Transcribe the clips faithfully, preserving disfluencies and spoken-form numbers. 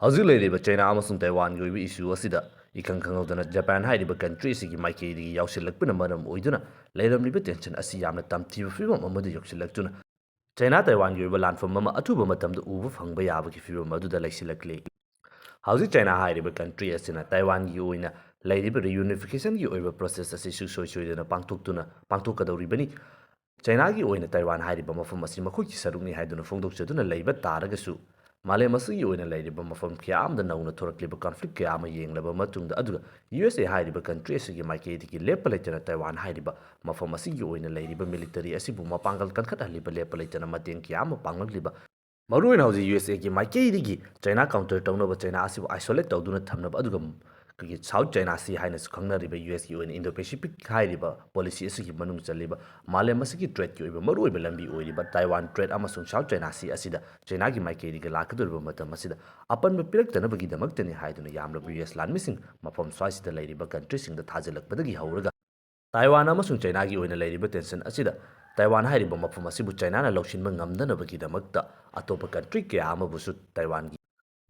ꯍꯧꯖꯤꯛ ꯂꯩꯔꯤꯕ ꯆꯩꯅꯥ ꯑꯃꯁꯨꯡ ꯇꯥꯏꯋꯥꯟꯒꯤ ꯑꯣꯏꯕ ꯏꯁꯨ ꯑꯁꯤꯗ ꯏꯈꯪ ꯈꯪꯍꯧꯗꯅ ꯖꯄꯥꯟ ꯍꯥꯏꯔꯤꯕ ꯀꯟꯇ꯭ꯔꯤ ꯑꯁꯤꯒꯤ ꯃꯥꯏꯀꯩꯗꯒꯤ ꯌꯥꯎꯁꯤꯜꯂꯛꯄꯅ ꯃꯔꯝ ꯑꯣꯏꯗꯨꯅ ꯂꯩꯔꯝꯂꯤꯕ ꯇꯦꯟꯁꯟ ꯑꯁꯤ ꯌꯥꯝꯅ ꯇꯝꯊꯤꯕ ꯐꯤꯕꯝ ꯑꯃꯗ ꯌꯧꯁꯤꯜꯂꯛꯇꯨꯅ ꯆꯩꯅꯥ ꯇꯥꯏꯋꯥꯟꯒꯤ ꯑꯣꯏꯕ ꯂꯥꯟꯐꯝ ꯑꯃ ꯑꯊꯨꯕ ꯃꯇꯝꯗ ꯎꯕ ꯐꯪꯕ ꯌꯥꯕꯒꯤ ꯐꯤꯕꯝ ꯑꯗꯨꯗ ꯂꯩꯁꯤꯜꯂꯛꯂꯤ꯫ ꯍꯧꯖꯤꯛ ꯆꯩꯅꯥ ꯍꯥꯏꯔꯤꯕ ꯀꯟꯇ꯭ꯔꯤ ꯑꯁꯤꯅ ꯇꯥꯏꯋꯥꯟꯒꯤ ꯑꯣꯏꯅ ꯂꯩꯔꯤꯕ ꯔꯤꯌꯨꯅꯤꯐꯤꯀꯦꯁꯟꯒꯤ ꯑꯣꯏꯕ ꯄ꯭ꯔꯣꯁꯦꯁ ꯑꯁꯤ ꯁꯨꯡꯁꯣꯏ ꯁꯣꯏꯗꯅ ꯄꯥꯡꯊꯣꯛꯇꯨꯅ ꯄꯥꯡꯊꯣꯛꯀꯗꯧꯔꯤꯕꯅꯤ꯫ ꯆꯩꯅꯥꯒꯤ ꯑꯣꯏꯅ ꯇꯥꯏꯋꯥꯟ ꯍꯥꯏꯔꯤꯕ ꯃꯐꯝ ꯑꯁꯤ ꯃꯈꯣꯏꯒꯤ ꯁꯔꯨꯛꯅꯤ ꯍꯥꯏꯗꯨꯅ ꯐꯣꯡꯗꯣꯛꯆꯗꯨꯅ ꯂꯩꯕ ꯇꯥꯔꯒꯁꯨ, ꯃꯥꯂꯦꯝ ꯑꯁꯤꯒꯤ ꯑꯣꯏꯅ ꯂꯩꯔꯤꯕ ꯃꯐꯝ ꯀꯌꯥ ꯑꯃꯗ ꯅꯧꯅ ꯊꯣꯔꯛꯂꯤꯕ ꯀꯟꯐ꯭ꯂꯤꯛ ꯀꯌꯥ ꯑꯃ ꯌꯦꯡꯂꯕ ꯃꯇꯨꯡꯗ, ꯑꯗꯨꯒ ꯌꯨ ꯑꯦꯁ ꯑꯦ ꯍꯥꯏꯔꯤꯕ ꯀꯟꯇ꯭ꯔꯤ ꯑꯁꯤꯒꯤ ꯃꯥꯏꯀꯩꯗꯒꯤ ꯂꯦꯞꯄ ꯂꯩꯇꯅ ꯇꯥꯏꯋꯥꯟ ꯍꯥꯏꯔꯤꯕ ꯃꯐꯝ ꯑꯁꯤꯒꯤ ꯑꯣꯏꯅ ꯂꯩꯔꯤꯕ ꯃꯤꯂꯤꯇꯔꯤ ꯑꯁꯤꯕꯨ ꯃꯄꯥꯡꯒꯜ ꯀꯟꯈꯠꯍꯜꯂꯤꯕ, ꯂꯦꯞꯄ ꯂꯩꯇꯅ ꯃꯇꯦꯡ ꯀꯌꯥ ꯑꯃ ꯄꯥꯡꯂꯛꯂꯤꯕ, ꯃꯔꯨꯑꯣꯏꯅ ꯍꯧꯖꯤꯛ ꯌꯨ ꯑꯦꯁ ꯑꯦꯒꯤ ꯃꯥꯏꯀꯩꯗꯒꯤ ꯆꯩꯅꯥ ꯀꯥꯎꯟꯇꯔ ꯇꯧꯅꯕ ꯆꯩꯅꯥ ꯑꯁꯤꯕꯨ ꯑꯥꯏꯁꯣꯂꯦꯠ ꯇꯧꯗꯨꯅ ꯊꯝꯅꯕ, ꯑꯗꯨꯒ ꯑꯩꯈꯣꯏꯒꯤ ꯁꯥꯎꯠ ꯆꯩꯅꯥ ꯁꯤ ꯍꯥꯏꯅꯁꯨ ꯈꯪꯅꯔꯤꯕ ꯌꯨ ꯑꯦꯁꯀꯤ ꯑꯣꯏꯅ ꯏꯟꯗꯣ ꯄꯦꯁꯤꯐꯤꯛ ꯍꯥꯏꯔꯤꯕ ꯄꯣꯂꯤꯁꯤ ꯑꯁꯤꯒꯤ ꯃꯅꯨꯡ ꯆꯜꯂꯤꯕ ꯃꯥꯂꯦꯝ ꯑꯁꯤꯒꯤ ꯇ꯭ꯔꯦꯗꯀꯤ ꯑꯣꯏꯕ ꯃꯔꯨꯑꯣꯏꯕ ꯂꯝꯕꯤ ꯑꯣꯏꯔꯤꯕ ꯇꯥꯏꯋꯥꯟ ꯇ꯭ꯔꯦꯗ ꯑꯃꯁꯨꯡ ꯁꯥꯎꯠ ꯆꯩꯅꯥ ꯁꯤ ꯑꯁꯤꯗ ꯆꯩꯅꯥꯒꯤ ꯃꯥꯏꯀꯩꯗꯒꯤ ꯂꯥꯛꯀꯗꯧꯔꯤꯕ ꯃꯇꯝ ꯑꯁꯤꯗ ꯑꯄꯟꯕ ꯄꯤꯔꯛꯇꯅꯕꯒꯤꯗꯃꯛꯇꯅꯤ ꯍꯥꯏꯗꯨꯅ ꯌꯥꯝꯂꯕ ꯌꯨ ꯑꯦꯁ ꯂꯥꯟꯃꯤꯁꯤꯡ ꯃꯐꯝ ꯁ꯭ꯋꯥꯏꯁꯤꯗ ꯂꯩꯔꯤꯕ ꯀꯟꯇ꯭ꯔꯤꯁꯤꯡꯗ ꯊꯥꯖꯤꯜꯂꯛꯄꯗꯒꯤ ꯍꯧꯔꯒ ꯇꯥꯏꯋꯥꯟ ꯑꯃꯁꯨꯡ ꯆꯩꯅꯥꯒꯤ ꯑꯣꯏꯅ ꯂꯩꯔꯤꯕ ꯇꯦꯟꯁꯟ ꯑꯁꯤꯗ ꯇꯥꯏꯋꯥꯟ ꯍꯥꯏꯔꯤꯕ ꯃꯐꯝ ꯑꯁꯤꯕꯨ ꯆꯩꯅꯥꯅ ꯂꯧꯁꯤꯟꯕ ꯉꯝꯗꯅꯕꯒꯤꯗꯃꯛꯇ ꯑꯇꯣꯞꯄ ꯀꯟꯇ꯭ꯔꯤ ꯀꯌꯥ ꯑꯃꯕꯨꯁꯨ ꯇꯥꯏꯋꯥꯟꯒꯤ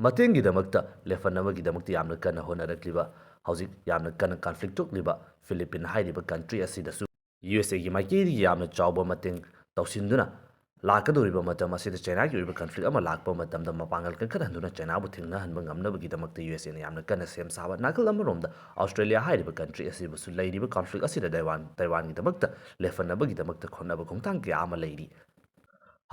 ꯃꯇꯦꯡꯒꯤꯗꯃꯛꯇ ꯂꯦꯞꯍꯟꯅꯕꯒꯤꯗꯃꯛꯇ ꯌꯥꯝꯅ ꯀꯟꯅ ꯍꯣꯠꯅꯔꯛꯂꯤꯕ, ꯍꯧꯖꯤꯛ ꯌꯥꯝꯅ ꯀꯟꯅ ꯀꯟꯐ꯭ꯂꯤꯛ ꯊꯣꯛꯂꯤꯕ ꯐꯤꯂꯤꯄꯤꯟ ꯍꯥꯏꯔꯤꯕ ꯀꯟꯇ꯭ꯔꯤ ꯑꯁꯤꯗꯁꯨ ꯌꯨ ꯑꯦꯁ ꯑꯦꯒꯤ ꯃꯥꯏꯀꯩꯗꯒꯤ ꯌꯥꯝꯅ ꯆꯥꯎꯕ ꯃꯇꯦꯡ ꯇꯧꯁꯤꯟꯗꯨꯅ ꯂꯥꯛꯀꯗꯧꯔꯤꯕ ꯃꯇꯝ ꯑꯁꯤꯗ ꯆꯩꯅꯥꯒꯤ ꯑꯣꯏꯕ ꯀꯟꯐ꯭ꯂꯤꯛ ꯑꯃ ꯂꯥꯛꯄ ꯃꯇꯝꯗ ꯃꯄꯥꯡꯒꯜ ꯀꯟꯈꯠꯍꯟꯗꯨꯅ ꯆꯩꯅꯥꯕꯨ ꯊꯦꯡꯅꯍꯟꯕ ꯉꯝꯅꯕꯒꯤꯗꯃꯛꯇ ꯌꯨ ꯑꯦꯁ ꯑꯦꯅ ꯌꯥꯝꯅ ꯀꯟꯅ ꯁꯦꯝ ꯁꯥꯕ꯫ ꯅꯥꯀꯜ ꯑꯃꯔꯣꯝꯗ ꯑꯣꯁꯇ꯭ꯔꯦꯂꯤꯌꯥ ꯍꯥꯏꯔꯤꯕ ꯀꯟꯇ꯭ꯔꯤ ꯑꯁꯤꯕꯨꯁꯨ ꯂꯩꯔꯤꯕ ꯀꯟꯐ꯭ꯂꯤꯛ ꯑꯁꯤꯗ ꯇꯥꯏꯋꯥꯟ, ꯇꯥꯏꯋꯥꯟꯒꯤꯗꯃꯛꯇ ꯂꯦꯞꯍꯟꯅꯕꯒꯤꯗꯃꯛꯇ ꯈꯣꯠꯅꯕ ꯈꯣꯡꯊꯥꯡ ꯀꯌꯥ ꯑꯃ ꯂꯩꯔꯤ꯫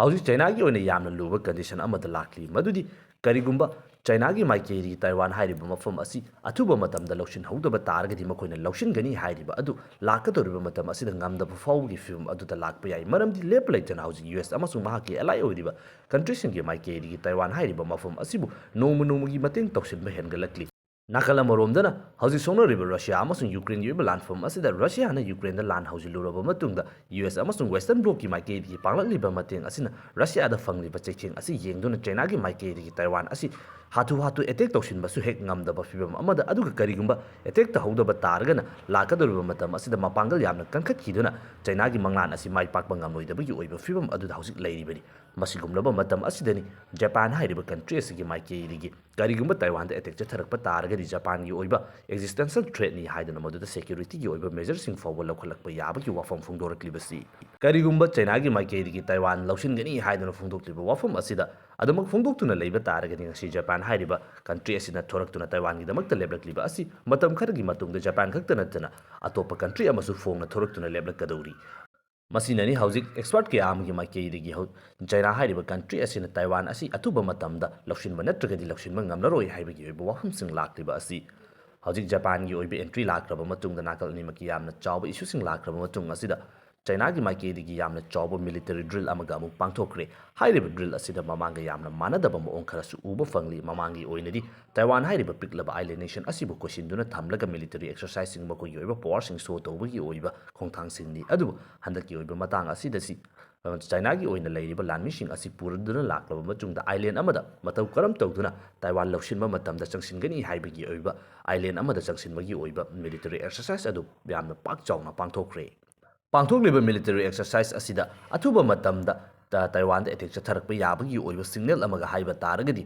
ꯍꯧꯖꯤꯛ ꯆꯩꯅꯥꯒꯤ ꯑꯣꯏꯅ ꯌꯥꯝꯅ ꯂꯨꯕ ꯀꯟꯗꯤꯁꯟ ꯑꯃꯗ ꯂꯥꯛꯂꯤ, ꯃꯗꯨꯗꯤ ꯀꯔꯤꯒꯨꯝꯕ ꯆꯩꯅꯥꯒꯤ ꯃꯥꯏꯀꯩꯗꯒꯤ ꯇꯥꯏꯋꯥꯟ ꯍꯥꯏꯔꯤꯕ ꯃꯐꯝ ꯑꯁꯤ ꯑꯊꯨꯕ ꯃꯇꯝꯗ ꯂꯧꯁꯤꯟꯍꯧꯗꯕ ꯇꯥꯔꯒꯗꯤ ꯃꯈꯣꯏꯅ ꯂꯧꯁꯤꯟꯒꯅꯤ ꯍꯥꯏꯔꯤꯕ ꯑꯗꯨ ꯂꯥꯛꯀꯗꯧꯔꯤꯕ ꯃꯇꯝ ꯑꯁꯤꯗ ꯉꯝꯗꯕ ꯐꯥꯎꯕꯒꯤ ꯐꯤꯕꯝ ꯑꯗꯨꯗ ꯂꯥꯛꯄ ꯌꯥꯏ꯫ ꯃꯔꯝꯗꯤ ꯂꯦꯞꯄ ꯂꯩꯇꯅ ꯍꯧꯖꯤꯛ ꯌꯨ ꯑꯦꯁ ꯑꯃꯁꯨꯡ ꯃꯍꯥꯛꯀꯤ ꯑꯦꯂꯥꯏ ꯑꯣꯏꯔꯤꯕ ꯀꯟꯇ꯭ꯔꯤꯁꯤꯡꯒꯤ ꯃꯥꯏꯀꯩꯗꯒꯤ ꯇꯥꯏꯋꯥꯟ ꯍꯥꯏꯔꯤꯕ ꯃꯐꯝ ꯑꯁꯤꯕꯨ ꯅꯣꯡꯃ ꯅꯣꯡꯃꯒꯤ ꯃꯇꯦꯡ ꯇꯧꯁꯤꯟꯕ ꯍꯦꯟꯒꯠꯂꯛꯂꯤ꯫ ꯅꯥꯀꯜ ꯑꯃꯔꯣꯝꯗꯅ, ꯍꯧꯖꯤꯛ ꯁꯣꯛꯅꯔꯤꯕ ꯔꯁꯤꯌꯥ ꯑꯃꯁꯨꯡ ꯌꯨꯀ꯭ꯔꯦꯟꯒꯤ ꯑꯣꯏꯕ ꯂꯥꯟꯐꯝ ꯑꯁꯤꯗ ꯔꯁꯤꯌꯥꯅ ꯌꯨꯀ꯭ꯔꯦꯟꯗ ꯂꯥꯟ ꯍꯧꯖꯤꯜꯂꯨꯔꯕ ꯃꯇꯨꯡꯗ, ꯌꯨ ꯑꯦꯁ ꯑꯃꯁꯨꯡ ꯋꯦꯁꯇꯔꯟ ꯕ꯭ꯂꯣꯛꯀꯤ ꯃꯥꯏꯀꯩꯗꯒꯤ ꯄꯥꯡꯂꯛꯂꯤꯕ ꯃꯇꯦꯡ ꯑꯁꯤꯅ ꯔꯁꯤꯌꯥꯗ ꯐꯪꯂꯤꯕ ꯆꯩꯊꯦꯡ ꯑꯁꯤ ꯌꯦꯡꯗꯨꯅ ꯆꯩꯅꯥꯒꯤ ꯃꯥꯏꯀꯩꯗꯒꯤ ꯇꯥꯏꯋꯥꯟ ꯑꯁꯤ ꯍꯥꯊꯨ ꯍꯥꯊꯨ ꯑꯦꯇꯦꯛ ꯇꯧꯁꯤꯟꯕꯁꯨ ꯍꯦꯛ ꯉꯝꯗꯕ ꯐꯤꯕꯝ ꯑꯃꯗ, ꯑꯗꯨꯒ ꯀꯔꯤꯒꯨꯝꯕ ꯑꯦꯇꯦꯛ ꯇꯧꯍꯧꯗꯕ ꯇꯥꯔꯒꯅ ꯂꯥꯛꯀꯗꯧꯔꯤꯕ ꯃꯇꯝ ꯑꯁꯤꯗ ꯃꯄꯥꯡꯒꯜ ꯌꯥꯝꯅ ꯀꯟꯈꯠꯈꯤꯗꯨꯅ ꯆꯩꯅꯥꯒꯤ ꯃꯪꯂꯥꯟ ꯑꯁꯤ ꯃꯥꯏ ꯄꯥꯛꯄ ꯉꯝꯂꯣꯏꯗꯕꯒꯤ ꯑꯣꯏꯕ ꯐꯤꯕꯝ ꯑꯗꯨꯗ ꯍꯧꯖꯤꯛ ꯂꯩꯔꯤꯕꯅꯤ꯫ ꯃꯁꯤꯒꯨꯝꯂꯕ ꯃꯇꯝ ꯑꯁꯤꯗꯅꯤ ꯖꯄꯥꯟ ꯍꯥꯏꯔꯤꯕ ꯀꯟꯇ꯭ꯔꯤ ꯑꯁꯤꯒꯤ ꯃꯥꯏꯀꯩꯗꯒꯤ ꯀꯔꯤꯒꯨꯝꯕ ꯇꯥꯏꯋꯥꯟꯗ ꯑꯦꯇꯦꯛ ꯆꯠꯊꯔꯛꯄ ꯇꯥꯔꯒꯗꯤ ꯖꯄꯥꯟꯒꯤ ꯑꯣꯏꯕ ꯑꯦꯛꯖꯤꯁꯇꯦꯟꯁꯤꯌꯦꯜ ꯊ꯭ꯔꯦꯠꯅꯤ ꯍꯥꯏꯗꯨꯅ ꯃꯗꯨꯗ ꯁꯦꯀ꯭ꯌꯨꯔꯤꯇꯤꯒꯤ ꯑꯣꯏꯕ ꯃꯦꯖꯔꯁꯤꯡ ꯐꯥꯎꯕ ꯂꯧꯈꯠꯂꯛꯄ ꯌꯥꯕꯒꯤ ꯋꯥꯐꯝ ꯐꯣꯡꯗꯣꯔꯛꯂꯤꯕꯁꯤ꯫ ꯀꯔꯤꯒꯨꯝꯕ ꯆꯩꯅꯥꯒꯤ ꯃꯥꯏꯀꯩꯗꯒꯤ ꯇꯥꯏꯋꯥꯟ ꯂꯧꯁꯤꯟꯒꯅꯤ ꯍꯥꯏꯗꯨꯅ ꯐꯣꯡꯗꯣꯛꯂꯤꯕ ꯋꯥꯐꯝ ꯑꯁꯤꯗ ꯑꯗꯨꯃꯛ ꯐꯣꯡꯗꯣꯛꯇꯨꯅ ꯂꯩꯕ ꯇꯥꯔꯒꯗꯤ, ꯉꯁꯤ ꯖꯄꯥꯟ ꯍꯥꯏꯔꯤꯕ ꯀꯟꯇ꯭ꯔꯤ ꯑꯁꯤꯅ ꯊꯣꯔꯛꯇꯨꯅ ꯇꯥꯏꯋꯥꯟꯒꯤꯗꯃꯛꯇ ꯂꯦꯞꯂꯛꯂꯤꯕ ꯑꯁꯤ ꯃꯇꯝ ꯈꯔꯒꯤ ꯃꯇꯨꯡꯗ ꯖꯄꯥꯟ ꯈꯛꯇ ꯅꯠꯇꯅ ꯑꯇꯣꯞꯄ ꯀꯟꯇ꯭ꯔꯤ ꯑꯃꯁꯨ ꯐꯣꯡꯅ ꯊꯣꯔꯛꯇꯨꯅ ꯂꯦꯞꯂꯛꯀꯗꯧꯔꯤ꯫ ꯃꯁꯤꯅꯅꯤ ꯍꯧꯖꯤꯛ ꯑꯦꯛꯁꯄꯔꯠ ꯀꯌꯥ ꯑꯃꯒꯤ ꯃꯥꯏꯀꯩꯗꯒꯤ ꯍꯧ-, ꯆꯩꯅꯥ ꯍꯥꯏꯔꯤꯕ ꯀꯟꯇ꯭ꯔꯤ ꯑꯁꯤꯅ ꯇꯥꯏꯋꯥꯟ ꯑꯁꯤ ꯑꯊꯨꯕ ꯃꯇꯝꯗ ꯂꯧꯁꯤꯟꯕ ꯅꯠꯇ꯭ꯔꯒꯗꯤ ꯂꯧꯁꯤꯟꯕ ꯉꯝꯂꯔꯣꯏ ꯍꯥꯏꯕꯒꯤ ꯑꯣꯏꯕ ꯋꯥꯐꯝꯁꯤꯡ ꯂꯥꯛꯂꯤꯕ ꯑꯁꯤ꯫ ꯍꯧꯖꯤꯛ ꯖꯄꯥꯟꯒꯤ ꯑꯣꯏꯕ ꯑꯦꯟꯇ꯭ꯔꯤ ꯂꯥꯛꯈ꯭ꯔꯕ ꯃꯇꯨꯡꯗ, ꯅꯥꯀꯜ ꯑꯅꯤꯃꯛꯀꯤ ꯌꯥꯝꯅ ꯆꯥꯎꯕ ꯏꯁꯨꯁꯤꯡ ꯂꯥꯛꯈ꯭ꯔꯕ ꯃꯇꯨꯡ ꯑꯁꯤꯗ, ꯆꯩꯅꯥꯒꯤ ꯃꯥꯏꯀꯩꯗꯒꯤ ꯌꯥꯝꯅ ꯆꯥꯎꯕ ꯃꯤꯂꯤꯇꯔꯤ ꯗ꯭ꯔꯤꯜ ꯑꯃꯒ ꯑꯃꯨꯛ ꯄꯥꯡꯊꯣꯛꯈ꯭ꯔꯦ꯫ ꯍꯥꯏꯔꯤꯕ ꯗ꯭ꯔꯤꯜ ꯑꯁꯤꯗ ꯃꯃꯥꯡꯒ ꯌꯥꯝꯅ ꯃꯥꯟꯅꯗꯕ ꯃꯑꯣꯡ ꯈꯔꯁꯨ ꯎꯕ ꯐꯪꯂꯤ꯫ ꯃꯃꯥꯡꯒꯤ ꯑꯣꯏꯅꯗꯤ ꯇꯥꯏꯋꯥꯟ ꯍꯥꯏꯔꯤꯕ ꯄꯤꯛꯂꯕ ꯑꯥꯏꯂꯦꯟ ꯅꯦꯁꯟ ꯑꯁꯤꯕꯨ ꯀꯣꯏꯁꯤꯟꯗꯨꯅ ꯊꯝꯂꯒ ꯃꯤꯂꯤꯇꯔꯤ ꯑꯦꯛꯁꯔꯁꯥꯏꯖꯁꯤꯡ, ꯃꯈꯣꯏꯒꯤ ꯑꯣꯏꯕ ꯄꯋꯥꯔꯁꯤꯡ ꯁꯣ ꯇꯧꯕꯒꯤ ꯑꯣꯏꯕ ꯈꯣꯡꯊꯥꯡꯁꯤꯡꯅꯤ꯫ ꯑꯗꯨꯕꯨ ꯍꯟꯗꯛꯀꯤ ꯑꯣꯏꯕ ꯃꯇꯥꯡ ꯑꯁꯤꯗ ꯁꯤ, ꯑ, ꯆꯥꯏꯅꯥꯒꯤ ꯑꯣꯏꯅ ꯂꯩꯔꯤꯕ ꯂꯥꯟꯃꯤꯁꯤꯡ ꯑꯁꯤ ꯄꯨꯔꯗꯨꯅ ꯂꯥꯛꯂꯕ ꯃꯇꯨꯡꯗ, ꯑꯥꯏꯂꯦꯟ ꯑꯃꯗ ꯃꯇꯧ ꯀꯔꯝ ꯇꯧꯗꯨꯅ ꯇꯥꯏꯋꯥꯟ ꯂꯧꯁꯤꯟꯕ ꯃꯇꯝꯗ ꯆꯪꯁꯤꯟꯒꯅꯤ ꯍꯥꯏꯕꯒꯤ ꯑꯣꯏꯕ, ꯑꯥꯏꯂꯦꯟ ꯑꯃꯗ ꯆꯪꯁꯤꯟꯕꯒꯤ ꯑꯣꯏꯕ ꯃꯤꯂꯤꯇꯔꯤ ꯑꯦꯛꯁꯔꯁꯥꯏꯖ ꯑꯗꯨ ꯌꯥꯝꯅ ꯄꯥꯛ ꯆꯥꯎꯅ ꯄꯥꯡꯊꯣꯛꯈ꯭ꯔꯦ꯫ ꯄꯥꯡꯊꯣꯛꯂꯤꯕ ꯃꯤꯂꯤꯇꯔꯤ ꯑꯦꯛꯁꯔꯁꯥꯏꯖ ꯑꯁꯤꯗ ꯑꯊꯨꯕ ꯃꯇꯝꯗ ꯇ-, ꯇꯥꯏꯋꯥꯟꯗ ꯑꯦꯇꯦꯛ ꯆꯠꯊꯔꯛꯄ ꯌꯥꯕꯒꯤ ꯑꯣꯏꯕ ꯁꯤꯒꯅꯦꯜ ꯑꯃꯒ ꯍꯥꯏꯕ ꯇꯥꯔꯒꯗꯤ,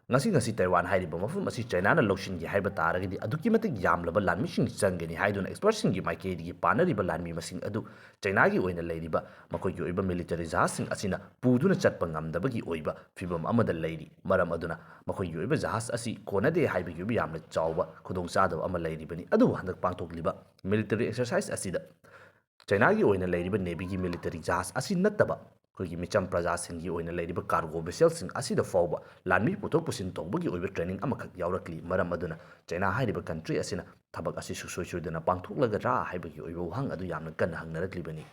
ꯉꯁꯤ, ꯉꯁꯤ ꯇꯥꯏꯋꯥꯟ ꯍꯥꯏꯔꯤꯕ ꯃꯐꯝ ꯑꯁꯤ ꯆꯥꯏꯅꯥꯅ ꯂꯧꯁꯤꯟꯒꯦ ꯍꯥꯏꯕ ꯇꯥꯔꯒꯗꯤ, ꯑꯗꯨꯛꯀꯤ ꯃꯇꯤꯛ ꯌꯥꯝꯂꯕ ꯂꯥꯟꯃꯤꯁꯤꯡ ꯆꯪꯒꯅꯤ ꯍꯥꯏꯗꯨꯅ ꯑꯦꯛꯁꯄꯔꯠꯁꯤꯡꯒꯤ ꯃꯥꯏꯀꯩꯗꯒꯤ ꯄꯥꯅꯔꯤꯕ ꯂꯥꯟꯃꯤ ꯃꯁꯤꯡ ꯑꯗꯨ ꯆꯥꯏꯅꯥꯒꯤ ꯑꯣꯏꯅ ꯂꯩꯔꯤꯕ ꯃꯈꯣꯏꯒꯤ ꯑꯣꯏꯕ ꯃꯤꯂꯤꯇꯔꯤ ꯖꯍꯥꯖꯁꯤꯡ ꯑꯁꯤꯅ ꯄꯨꯗꯨꯅ ꯆꯠꯄ ꯉꯝꯗꯕꯒꯤ ꯑꯣꯏꯕ ꯐꯤꯕꯝ ꯑꯃꯗ ꯂꯩꯔꯤ꯫ ꯃꯔꯝ ꯑꯗꯨꯅ ꯃꯈꯣꯏꯒꯤ ꯑꯣꯏꯕ ꯖꯍꯥꯖ ꯑꯁꯤ ꯀꯣꯟꯅꯗꯦ ꯍꯥꯏꯕꯒꯤ ꯑꯣꯏꯕ ꯌꯥꯝꯅ ꯆꯥꯎꯕ ꯈꯨꯗꯣꯡꯆꯥꯗꯕ ꯑꯃ ꯂꯩꯔꯤꯕꯅꯤ꯫ ꯑꯗꯨꯕꯨ ꯍꯟꯗꯛ ꯄꯥꯡꯊꯣꯛꯂꯤꯕ ꯃꯤꯂꯤꯇꯔꯤ ꯑꯦꯛꯁꯔꯁꯥꯏꯖ ꯑꯁꯤꯗ ꯆꯥꯏꯅꯥꯒꯤ ꯑꯣꯏꯅ ꯂꯩꯔꯤꯕ ꯅꯦꯚꯤꯒꯤ ꯃꯤꯂꯤꯇꯔꯤ ꯖꯍꯥꯖ ꯑꯁꯤ ꯅꯠꯇꯕ, ꯑꯩꯈꯣꯏꯒꯤ ꯃꯤꯆꯝ ꯄ꯭ꯔꯖꯥꯁꯤꯡꯒꯤ ꯑꯣꯏꯅ ꯂꯩꯔꯤꯕ ꯀꯥꯔꯒꯣ ꯚꯦꯁꯦꯜꯁꯤꯡ ꯑꯁꯤꯗ ꯐꯥꯎꯕ ꯂꯥꯟꯃꯤ ꯄꯨꯊꯣꯛ ꯄꯨꯁꯤꯟ ꯇꯧꯕꯒꯤ ꯑꯣꯏꯕ ꯇ꯭ꯔꯦꯅꯤꯡ ꯑꯃꯈꯛ ꯌꯥꯎꯔꯛꯂꯤ꯫ ꯃꯔꯝ ꯑꯗꯨꯅ ꯆꯥꯏꯅꯥ ꯍꯥꯏꯔꯤꯕ ꯀꯟꯇ꯭ꯔꯤ ꯑꯁꯤꯅ ꯊꯕꯛ ꯑꯁꯤ ꯁꯨꯡꯁꯣꯏ ꯁꯣꯏꯗꯅ ꯄꯥꯡꯊꯣꯛꯂꯒꯗ꯭ꯔꯥ ꯍꯥꯏꯕꯒꯤ ꯑꯣꯏꯕ ꯋꯥꯍꯪ ꯑꯗꯨ ꯌꯥꯝꯅ ꯀꯟꯅ ꯍꯪꯅꯔꯛꯂꯤꯕꯅꯤ꯫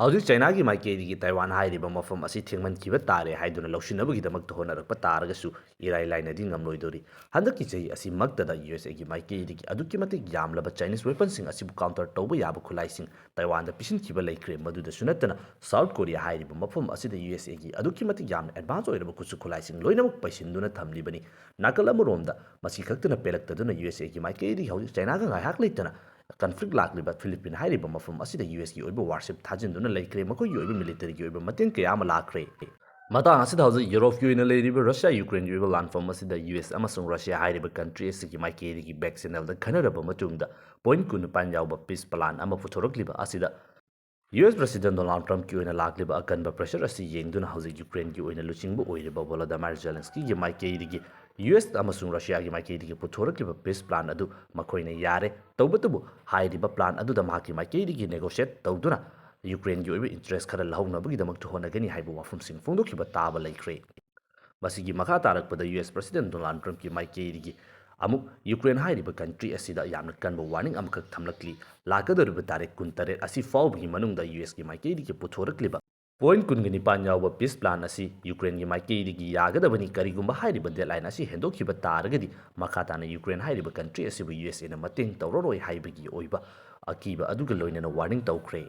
ꯍꯧꯖꯤꯛ ꯆꯥꯏꯅꯥꯒꯤ ꯃꯥꯏꯀꯩꯗꯒꯤ ꯇꯥꯏꯋꯥꯟ ꯍꯥꯏꯔꯤꯕ ꯃꯐꯝ ꯑꯁꯤ ꯊꯦꯡꯃꯟꯈꯤꯕ ꯇꯥꯔꯦ ꯍꯥꯏꯗꯨꯅ ꯂꯧꯁꯤꯟꯅꯕꯒꯤꯗꯃꯛꯇ ꯍꯣꯠꯅꯔꯛꯄ ꯇꯥꯔꯒꯁꯨ, ꯏꯔꯥꯏ ꯂꯥꯏꯅꯗꯤ ꯉꯝꯂꯣꯏꯗꯣꯔꯤ꯫ ꯍꯟꯗꯛꯀꯤ ꯆꯍꯤ ꯑꯁꯤꯃꯛꯇꯗ ꯌꯨ ꯑꯦꯁ ꯑꯦꯒꯤ ꯃꯥꯏꯀꯩꯗꯒꯤ ꯑꯗꯨꯛꯀꯤ ꯃꯇꯤꯛ ꯌꯥꯝꯂꯕ ꯆꯥꯏꯅꯤꯁ ꯋꯦꯄꯟꯁꯤꯡ ꯑꯁꯤꯕꯨ ꯀꯥꯎꯟꯇꯔ ꯇꯧꯕ ꯌꯥꯕ ꯈꯨꯠꯂꯥꯏꯁꯤꯡ ꯇꯥꯏꯋꯥꯟꯗ ꯄꯤꯁꯤꯟꯈꯤꯕ ꯂꯩꯈ꯭ꯔꯦ꯫ ꯃꯗꯨꯗꯁꯨ ꯅꯠꯇꯅ, ꯁꯥꯎꯠ ꯀꯣꯔꯤꯌꯥ ꯍꯥꯏꯔꯤꯕ ꯃꯐꯝ ꯑꯁꯤꯗ ꯌꯨ ꯑꯦꯁ ꯑꯦꯒꯤ ꯑꯗꯨꯛꯀꯤ ꯃꯇꯤꯛ ꯌꯥꯝꯅ ꯑꯦꯗꯚꯥꯟꯁ ꯑꯣꯏꯔꯕ ꯈꯨꯠꯁꯨ ꯈꯨꯠꯂꯥꯏꯁꯤꯡ ꯂꯣꯏꯅꯃꯛ ꯄꯩꯁꯤꯟꯗꯨꯅ ꯊꯝꯂꯤꯕꯅꯤ꯫ ꯅꯥꯀꯜ ꯑꯃꯔꯣꯝꯗ, ꯃꯁꯤ ꯈꯛꯇꯅ ꯄꯦꯜꯂꯛꯇꯗꯨꯅ, ꯌꯨ ꯑꯦꯁ ꯑꯦꯒꯤ ꯃꯥꯏꯀꯩꯗꯒꯤ ꯍꯧꯖꯤꯛ ꯆꯥꯏꯅꯥꯒ ꯉꯥꯏꯍꯥꯛ ꯂꯩꯇꯅ ꯀꯟꯐ꯭ꯂꯤꯛ ꯂꯥꯛꯂꯤꯕ ꯐꯤꯂꯤꯄꯤꯟ ꯍꯥꯏꯔꯤꯕ ꯃꯐꯝ ꯑꯁꯤꯗ ꯌꯨ ꯑꯦꯁꯀꯤ ꯑꯣꯏꯕ ꯋꯥꯔꯁꯤꯞ ꯊꯥꯖꯤꯟꯗꯨꯅ ꯂꯩꯈ꯭ꯔꯦ꯫ ꯃꯈꯣꯏꯒꯤ ꯑꯣꯏꯕ ꯃꯤꯂꯤꯇꯔꯤꯒꯤ ꯑꯣꯏꯕ ꯃꯇꯦꯡ ꯀꯌꯥ ꯑꯃ ꯂꯥꯛꯈ꯭ꯔꯦ꯫ ꯃꯇꯥꯡ ꯑꯁꯤꯗ ꯍꯧꯖꯤꯛ ꯌꯨꯔꯣꯞꯀꯤ ꯑꯣꯏꯅ ꯂꯩꯔꯤꯕ ꯔꯁꯤꯌꯥ ꯌꯨꯀ꯭ꯔꯦꯟꯒꯤ ꯑꯣꯏꯕ ꯂꯥꯟꯐꯝ ꯑꯁꯤꯗ ꯌꯨ ꯑꯦꯁ ꯑꯃꯁꯨꯡ ꯔꯁꯤꯌꯥ ꯍꯥꯏꯔꯤꯕ ꯀꯟꯇ꯭ꯔꯤ ꯑꯁꯤꯒꯤ ꯃꯥꯏꯀꯩꯗꯒꯤ ꯕꯦꯛ ꯆꯦꯅꯦꯜꯗ ꯈꯟꯅꯔꯕ ꯃꯇꯨꯡꯗ ꯄꯣꯏꯟ ꯀꯨꯟꯅꯤꯄꯥꯟ ꯌꯥꯎꯕ ꯄꯤꯁ ꯄ꯭ꯂꯥꯟ ꯑꯃ ꯄꯨꯊꯣꯔꯛꯂꯤꯕ ꯑꯁꯤꯗ ꯌꯨ ꯑꯦꯁ ꯄ꯭ꯔꯁꯤꯗꯦꯟ ꯗꯣꯅꯥꯜꯗ ꯇ꯭ꯔꯝꯞꯀꯤ ꯑꯣꯏꯅ ꯂꯥꯛꯂꯤꯕ ꯑꯀꯟꯕ ꯄ꯭ꯔꯦꯁꯔ ꯑꯁꯤ ꯌꯦꯡꯗꯨꯅ ꯍꯧꯖꯤꯛ ꯌꯨꯀ꯭ꯔꯦꯟꯒꯤ ꯑꯣꯏꯅ ꯂꯨꯆꯤꯡꯕ ꯑꯣꯏꯔꯤꯕ ꯚꯣꯂꯣꯗꯥꯃꯥꯏꯔ ꯖꯦꯂꯦꯟꯁꯀꯤꯒꯤ ꯃꯥꯏꯀꯩꯗꯒꯤ ꯌꯨ ꯑꯦꯁ ꯑꯃꯁꯨꯡ ꯔꯁꯤꯌꯥꯒꯤ ꯃꯥꯏꯀꯩꯗꯒꯤ ꯄꯨꯊꯣꯔꯛꯂꯤꯕ ꯄꯤꯁ ꯄ꯭ꯂꯥꯟ ꯑꯗꯨ ꯃꯈꯣꯏꯅ ꯌꯥꯔꯦ꯫ ꯇꯧꯕꯇꯕꯨ ꯍꯥꯏꯔꯤꯕ ꯄ꯭ꯂꯥꯟ ꯑꯗꯨꯗ ꯃꯍꯥꯛꯀꯤ ꯃꯥꯏꯀꯩꯗꯒꯤ ꯅꯦꯒꯣꯁꯤꯌꯦꯠ ꯇꯧꯗꯨꯅ ꯌꯨꯀ꯭ꯔꯦꯟꯒꯤ ꯑꯣꯏꯕ ꯏꯟꯇꯔꯦꯁ ꯈꯔ ꯂꯧꯍꯧꯅꯕꯒꯤꯗꯃꯛꯇ ꯍꯣꯠꯅꯒꯅꯤ ꯍꯥꯏꯕ ꯋꯥꯐꯝꯁꯤꯡ ꯐꯣꯡꯗꯣꯛꯈꯤꯕ ꯇꯥꯕ ꯂꯩꯈ꯭ꯔꯦ꯫ ꯃꯁꯤꯒꯤ ꯃꯈꯥ ꯇꯥꯔꯛꯄꯗ ꯌꯨ ꯑꯦꯁ ꯄ꯭ꯔꯁꯤꯗꯦꯟ ꯗꯣꯅꯥꯜꯗ ꯇ꯭ꯔꯝꯞꯀꯤ ꯃꯥꯏꯀꯩꯗꯒꯤ ꯑꯃꯨꯛ ꯌꯨꯀ꯭ꯔꯦꯟ ꯍꯥꯏꯔꯤꯕ ꯀꯟꯇ꯭ꯔꯤ ꯑꯁꯤꯗ ꯌꯥꯝꯅ ꯀꯟꯕ ꯋꯥꯔꯅꯤꯡ ꯑꯃꯈꯛ ꯊꯝꯂꯛꯂꯤ꯫ ꯂꯥꯛꯀꯗꯧꯔꯤꯕ ꯇꯥꯔꯤꯛ ꯀꯨꯟꯇꯔꯦꯠ ꯑꯁꯤ ꯐꯥꯎꯕꯒꯤ ꯃꯅꯨꯡꯗ ꯌꯨ ꯑꯦꯁꯀꯤ ꯃꯥꯏꯀꯩꯗꯒꯤ ꯄꯨꯊꯣꯔꯛꯂꯤꯕ ꯄꯣꯏꯟ ꯀꯨꯟꯒ ꯅꯤꯄꯥꯟ ꯌꯥꯎꯕ ꯄꯤꯁ ꯄ꯭ꯂꯥꯟ ꯑꯁꯤ ꯌꯨꯀ꯭ꯔꯦꯟꯒꯤ ꯃꯥꯏꯀꯩꯗꯒꯤ ꯌꯥꯒꯗꯕꯅꯤ꯫ ꯀꯔꯤꯒꯨꯝꯕ ꯍꯥꯏꯔꯤꯕ ꯗꯦꯗꯂꯥꯏꯟ ꯑꯁꯤ ꯍꯦꯟꯗꯣꯛꯈꯤꯕ ꯇꯥꯔꯒꯗꯤ, ꯃꯈꯥ ꯇꯥꯅ ꯌꯨꯀ꯭ꯔꯦꯟ ꯍꯥꯏꯔꯤꯕ ꯀꯟꯇ꯭ꯔꯤ ꯑꯁꯤꯕꯨ ꯌꯨ ꯑꯦꯁ ꯑꯦꯅ ꯃꯇꯦꯡ ꯇꯧꯔꯔꯣꯏ ꯍꯥꯏꯕꯒꯤ ꯑꯣꯏꯕ ꯑꯀꯤꯕ ꯑꯗꯨꯒ ꯂꯣꯏꯅꯅ ꯋꯥꯔꯅꯤꯡ ꯇꯧꯈ꯭ꯔꯦ꯫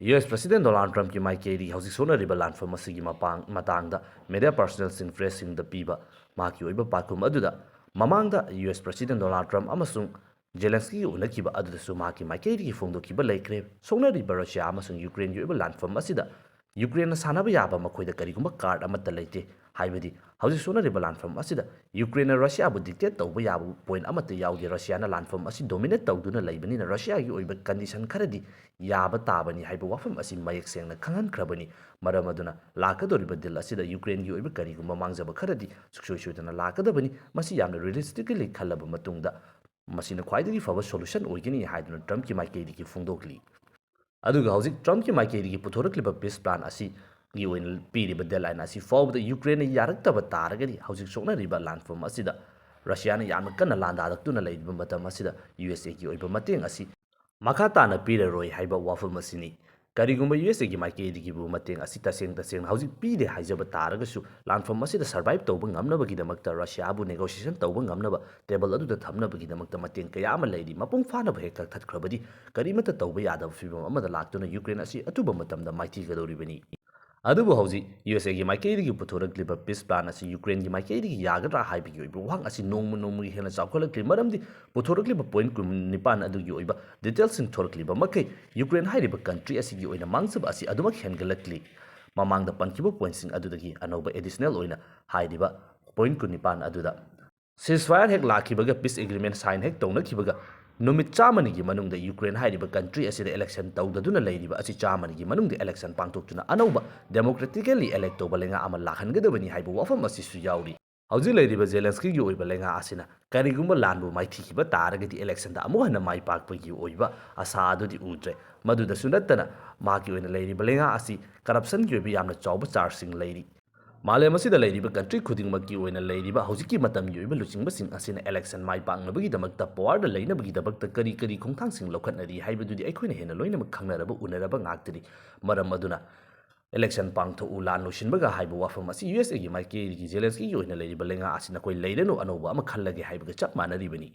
ꯌꯨ ꯑꯦꯁ ꯄ꯭ꯔꯁꯤꯗꯦꯟ ꯗꯣꯅꯥꯜꯗ ꯇ꯭ꯔꯝꯞꯀꯤ ꯃꯥꯏꯀꯩꯗꯒꯤ ꯍꯧꯖꯤꯛ ꯁꯣꯛꯅꯔꯤꯕ ꯂꯥꯟꯐꯝ ꯑꯁꯤꯒꯤ ꯃꯄꯥꯡ-, ꯃꯇꯥꯡꯗ ꯃꯦꯗꯤꯌꯥ ꯄꯥꯔꯁꯣꯅꯦꯜꯁꯤꯡ, ꯄ꯭ꯔꯦꯁꯁꯤꯡꯗ ꯄꯤꯕ ꯃꯍꯥꯛꯀꯤ ꯑꯣꯏꯕ ꯄꯥꯎꯈꯨꯝ ꯑꯗꯨꯗ, ꯃꯃꯥꯡꯗ ꯌꯨ ꯑꯦꯁ ꯄ꯭ꯔꯁꯤꯗꯦꯟ ꯗꯣꯅꯥꯜꯗ ꯇ꯭ꯔꯝꯞ ꯑꯃꯁꯨꯡ ꯖꯦꯂꯦꯟꯁꯀꯤꯒ ꯎꯅꯈꯤꯕ ꯑꯗꯨꯗꯁꯨ ꯃꯍꯥꯛꯀꯤ ꯃꯥꯏꯀꯩꯗꯒꯤ ꯐꯣꯡꯗꯣꯛꯈꯤꯕ ꯂꯩꯈ꯭ꯔꯦ꯫ ꯁꯣꯛꯅꯔꯤꯕ ꯔꯁꯤꯌꯥ ꯑꯃꯁꯨꯡ ꯌꯨꯀ꯭ꯔꯦꯟꯒꯤ ꯑꯣꯏꯕ ꯂꯥꯟꯐꯝ ꯑꯁꯤꯗ ꯌꯨꯀ꯭ꯔꯦꯟꯅ ꯁꯥꯟꯅꯕ ꯌꯥꯕ ꯃꯈꯣꯏꯗ ꯀꯔꯤꯒꯨꯝꯕ ꯀꯥꯔꯗ ꯑꯃꯠꯇ ꯂꯩꯇꯦ꯫ ꯍꯥꯏꯕꯗꯤ, ꯍꯧꯖꯤꯛ ꯁꯣꯛꯅꯔꯤꯕ ꯂꯥꯟꯐꯝ ꯑꯁꯤꯗ ꯌꯨꯀ꯭ꯔꯦꯟꯅ ꯔꯁꯤꯌꯥꯕꯨ ꯗꯤꯛꯇꯦꯠ ꯇꯧꯕ ꯌꯥꯕ ꯄꯣꯏꯟ ꯑꯃꯠꯇ ꯌꯥꯎꯗꯦ꯫ ꯔꯁꯤꯌꯥꯅ ꯂꯥꯟꯐꯝ ꯑꯁꯤ ꯗꯣꯃꯤꯅꯦꯠ ꯇꯧꯗꯨꯅ ꯂꯩꯕꯅꯤꯅ, ꯔꯁꯤꯌꯥꯒꯤ ꯑꯣꯏꯕ ꯀꯟꯗꯤꯁꯟ ꯈꯔꯗꯤ ꯌꯥꯕ ꯇꯥꯕꯅꯤ ꯍꯥꯏꯕ ꯋꯥꯐꯝ ꯑꯁꯤ ꯃꯌꯦꯛ ꯁꯦꯡꯅ ꯈꯪꯍꯟꯈ꯭ꯔꯕꯅꯤ꯫ ꯃꯔꯝ ꯑꯗꯨꯅ, ꯂꯥꯛꯀꯗꯧꯔꯤꯕ ꯗꯤꯜ ꯑꯁꯤꯗ ꯌꯨꯀ꯭ꯔꯦꯟꯒꯤ ꯑꯣꯏꯕ ꯀꯔꯤꯒꯨꯝꯕ ꯃꯥꯡꯖꯕ ꯈꯔꯗꯤ ꯁꯨꯡꯁꯣꯏ ꯁꯣꯏꯗꯅ ꯂꯥꯛꯀꯗꯕꯅꯤ꯫ ꯃꯁꯤ ꯌꯥꯝꯅ ꯔꯤꯌꯦꯂꯤꯁꯇꯤꯀꯦꯜꯂꯤ ꯈꯜꯂꯕ ꯃꯇꯨꯡꯗ, ꯃꯁꯤꯅ ꯈ꯭ꯋꯥꯏꯗꯒꯤ ꯐꯕ ꯁꯣꯂꯨꯁꯟ ꯑꯣꯏꯒꯅꯤ ꯍꯥꯏꯗꯨꯅ ꯇ꯭ꯔꯝꯞꯀꯤ ꯃꯥꯏꯀꯩꯗꯒꯤ ꯐꯣꯡꯗꯣꯛꯂꯤ꯫ ꯑꯗꯨꯒ ꯍꯧꯖꯤꯛ ꯇ꯭ꯔꯝꯞꯀꯤ ꯃꯥꯏꯀꯩꯗꯒꯤ ꯄꯨꯊꯣꯔꯛꯂꯤꯕ ꯄꯤꯁ ꯄ꯭ꯂꯥꯟ ꯑꯁꯤꯒꯤ ꯑꯣꯏꯅ ꯄꯤꯔꯤꯕ ꯗꯦꯗꯂꯥꯏꯟ ꯑꯁꯤ ꯐꯥꯎꯕꯗ ꯌꯨꯀ꯭ꯔꯦꯟꯅ ꯌꯥꯔꯛꯇꯕ ꯇꯥꯔꯒꯗꯤ, ꯍꯧꯖꯤꯛ ꯁꯣꯛꯅꯔꯤꯕ ꯂꯥꯟꯐꯝ ꯑꯁꯤꯗ ꯔꯁꯤꯌꯥꯅ ꯌꯥꯝꯅ ꯀꯟꯅ ꯂꯥꯟꯗꯥꯔꯛꯇꯨꯅ ꯂꯩꯔꯤꯕ ꯃꯇꯝ ꯑꯁꯤꯗ ꯌꯨ ꯑꯦꯁ ꯑꯦꯒꯤ ꯑꯣꯏꯕ ꯃꯇꯦꯡ ꯑꯁꯤ ꯃꯈꯥ ꯇꯥꯅ ꯄꯤꯔꯔꯣꯏ ꯍꯥꯏꯕ ꯋꯥꯐꯝ ꯑꯁꯤꯅꯤ꯫ ꯀꯔꯤꯒꯨꯝꯕ ꯌꯨ ꯑꯦꯁ ꯑꯦꯒꯤ ꯃꯥꯏꯀꯩꯗꯒꯤꯕꯨ ꯃꯇꯦꯡ ꯑꯁꯤ ꯇꯁꯦꯡ ꯇꯁꯦꯡꯅ ꯍꯧꯖꯤꯛ ꯄꯤꯗꯦ ꯍꯥꯏꯖꯕ ꯇꯥꯔꯒꯁꯨ, ꯂꯥꯟꯐꯝ ꯑꯁꯤꯗ survive ꯇꯧꯕ ꯉꯝꯅꯕꯒꯤꯗꯃꯛꯇ ꯔꯁꯤꯌꯥꯕꯨ negotiation ꯇꯧꯕ ꯉꯝꯅꯕ table ꯑꯗꯨꯗ ꯊꯝꯅꯕꯒꯤꯗꯃꯛꯇ ꯃꯇꯦꯡ ꯀꯌꯥ ꯑꯃ ꯂꯩꯔꯤ꯫ ꯃꯄꯨꯡ ꯐꯥꯅꯕ ꯍꯦꯛ ꯀꯛꯊꯠꯈ꯭ꯔꯕꯗꯤ ꯀꯔꯤꯃꯠꯇ ꯇꯧꯕ ꯌꯥꯗꯕ ꯐꯤꯕꯝ ꯑꯃꯗ ꯂꯥꯛꯇꯨꯅ ꯌꯨꯀ꯭ꯔꯦꯟ ꯑꯁꯤ ꯑꯊꯨꯕ ꯃꯇꯝꯗ ꯃꯥꯏꯊꯤꯒꯗꯧꯔꯤꯕꯅꯤ꯫ ꯑꯗꯨꯕꯨ ꯍꯧꯖꯤꯛ ꯌꯨ ꯑꯦꯁ ꯑꯦꯒꯤ ꯃꯥꯏꯀꯩꯗꯒꯤ ꯄꯨꯊꯣꯔꯛꯂꯤꯕ peace plan ꯑꯁꯤ ꯌꯨꯀ꯭ꯔꯦꯟꯒꯤ ꯃꯥꯏꯀꯩꯗꯒꯤ ꯌꯥꯒꯗ꯭ꯔꯥ ꯍꯥꯏꯕꯒꯤ ꯑꯣꯏꯕ ꯋꯥꯍꯪ ꯑꯁꯤ ꯅꯣꯡꯃ ꯅꯣꯡꯃꯒꯤ ꯍꯦꯟꯅ ꯆꯥꯎꯈꯠꯂꯛꯂꯤ꯫ ꯃꯔꯝꯗꯤ ꯄꯨꯊꯣꯔꯛꯂꯤꯕ point ꯀꯨꯟꯅꯤꯄꯥꯟ ꯑꯗꯨꯒꯤ ꯑꯣꯏꯕ detailꯁꯤꯡ ꯊꯣꯔꯛꯂꯤꯕ ꯃꯈꯩ, ꯌꯨꯀ꯭ꯔꯦꯟ ꯍꯥꯏꯔꯤꯕ country ꯑꯁꯤꯒꯤ ꯑꯣꯏꯅ ꯃꯥꯡꯖꯕ ꯑꯁꯤ ꯑꯗꯨꯃꯛ ꯍꯦꯟꯒꯠꯂꯛꯂꯤ꯫ ꯃꯃꯥꯡꯗ ꯄꯟꯈꯤꯕ pointꯁꯤꯡ ꯑꯗꯨꯗꯒꯤ ꯑꯅꯧꯕ additional ꯑꯣꯏꯅ ꯍꯥꯏꯔꯤꯕ point ꯀꯨꯟꯅꯤꯄꯥꯟ ꯑꯗꯨꯗ ceasefire ꯍꯦꯛ ꯂꯥꯛꯈꯤꯕꯒ peace agreement sign ꯍꯦꯛ ꯇꯧꯅꯈꯤꯕꯒ ꯅꯨꯃꯤꯠ ꯆꯥꯝꯃꯅꯤꯒꯤ ꯃꯅꯨꯡꯗ ꯌꯨꯀ꯭ꯔꯦꯟ ꯍꯥꯏꯔꯤꯕ country ꯑꯁꯤꯗ election ꯇꯧꯗꯗꯨꯅ ꯂꯩꯔꯤꯕ ꯑꯁꯤ ꯆꯥꯝꯃꯅꯤꯒꯤ ꯃꯅꯨꯡꯗ election ꯄꯥꯡꯊꯣꯛꯇꯨꯅ ꯑꯅꯧꯕ democratically elect ꯇꯧꯕ ꯂꯩꯉꯥꯛ ꯑꯃ ꯂꯥꯛꯍꯟꯒꯗꯕꯅꯤ ꯍꯥꯏꯕ ꯋꯥꯐꯝ ꯑꯁꯤꯁꯨ ꯌꯥꯎꯔꯤ꯫ ꯍꯧꯖꯤꯛ ꯂꯩꯔꯤꯕ ꯖꯦꯂꯦꯟꯁꯀꯤꯒꯤ ꯑꯣꯏꯕ ꯂꯩꯉꯥꯛ ꯑꯁꯤꯅ ꯀꯔꯤꯒꯨꯝꯕ ꯂꯥꯟꯕꯨ ꯃꯥꯏꯊꯤꯈꯤꯕ ꯇꯥꯔꯒꯗꯤ electionꯗ ꯑꯃꯨꯛ ꯍꯟꯅ ꯃꯥꯏ ꯄꯥꯛꯄꯒꯤ ꯑꯣꯏꯕ ꯑꯁꯥ ꯑꯗꯨꯗꯤ ꯎꯗ꯭ꯔꯦ꯫ ꯃꯗꯨꯗꯁꯨ ꯅꯠꯇꯅ ꯃꯍꯥꯛꯀꯤ ꯑꯣꯏꯅ ꯂꯩꯔꯤꯕ ꯂꯩꯉꯥꯛ ꯑꯁꯤ corruptionꯒꯤ ꯑꯣꯏꯕ ꯌꯥꯝꯅ ꯆꯥꯎꯕ chargeꯁꯤꯡ ꯂꯩꯔꯤ꯫ ꯃꯥꯂꯦꯝ ꯑꯁꯤꯗ ꯂꯩꯔꯤꯕ country ꯈꯨꯗꯤꯡꯃꯛꯀꯤ ꯑꯣꯏꯅ ꯂꯩꯔꯤꯕ ꯍꯧꯖꯤꯛꯀꯤ ꯃꯇꯝꯒꯤ ꯑꯣꯏꯕ ꯂꯨꯆꯤꯡꯕꯁꯤꯡ ꯑꯁꯤꯅ election ꯃꯥꯏ ꯄꯥꯛꯅꯕꯒꯤꯗꯃꯛꯇ powerꯗ ꯂꯩꯅꯕꯒꯤꯗꯃꯛꯇ ꯀꯔꯤ ꯀꯔꯤ ꯈꯣꯡꯊꯥꯡꯁꯤꯡ ꯂꯧꯈꯠꯅꯔꯤ ꯍꯥꯏꯕꯗꯨꯗꯤ ꯑꯩꯈꯣꯏꯅ ꯍꯦꯟꯅ ꯂꯣꯏꯅꯃꯛ ꯈꯪꯅꯔꯕ ꯎꯅꯔꯕ ꯉꯥꯛꯇꯅꯤ꯫ ꯃꯔꯝ ꯑꯗꯨꯅ election ꯄꯥꯡꯊꯣꯛꯎ, ꯂꯥꯟ ꯂꯣꯏꯁꯤꯟꯕꯒ ꯍꯥꯏꯕ ꯋꯥꯐꯝ ꯑꯁꯤ ꯌꯨ ꯑꯦꯁ ꯑꯦꯒꯤ ꯃꯥꯏꯀꯩꯗꯒꯤ ꯖꯦꯂꯦꯟꯁꯀꯤꯒꯤ ꯑꯣꯏꯅ ꯂꯩꯔꯤꯕ ꯂꯩꯉꯥꯛ ꯑꯁꯤ ꯅꯈꯣꯏ ꯂꯩꯔꯅꯨ, ꯑꯅꯧꯕ ꯑꯃ ꯈꯜꯂꯒꯦ ꯍꯥꯏꯕꯒ ꯆꯞ ꯃꯥꯟꯅꯔꯤꯕꯅꯤ꯫